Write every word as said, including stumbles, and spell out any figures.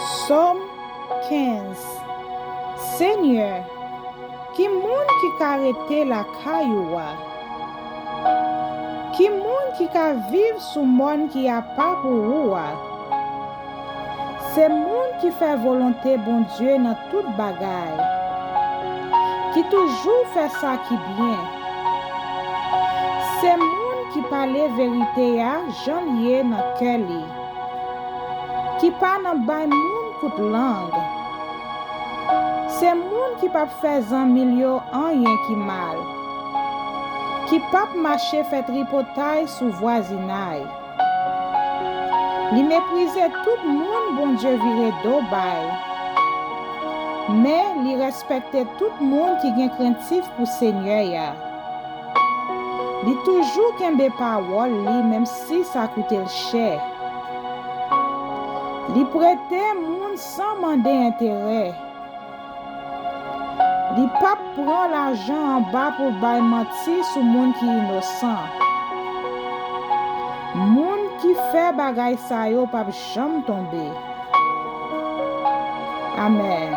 Sòm kenz. Senyè, ki moun ki ka rete lakay ou a? Ki moun ki ka viv sou mòn ki apa pou ou a? Se moun ki fè volonte Bondye nan tout bagay, ki toujou fè sa ki byen. Se moun ki pale verite a jan l ye nan kè li, ki pa nan bay moun kout lang. Se moun ki p ap fè zanmi l yo anyen ki mal, ki p ap mache fè tripotay sou vwazinay. Li meprize tout moun Bondye vire do bay, men li respekte tout moun ki gen krentif pou Senyè a. Li toujou kenbe pawòl li, menm si sa koute l chè. Li prete moun san mande enterè. Li p ap pran lajan anba pou l bay manti sou moun ki inosan. Moun ki fè bagay sa yo p ap janm tonbe. Amèn.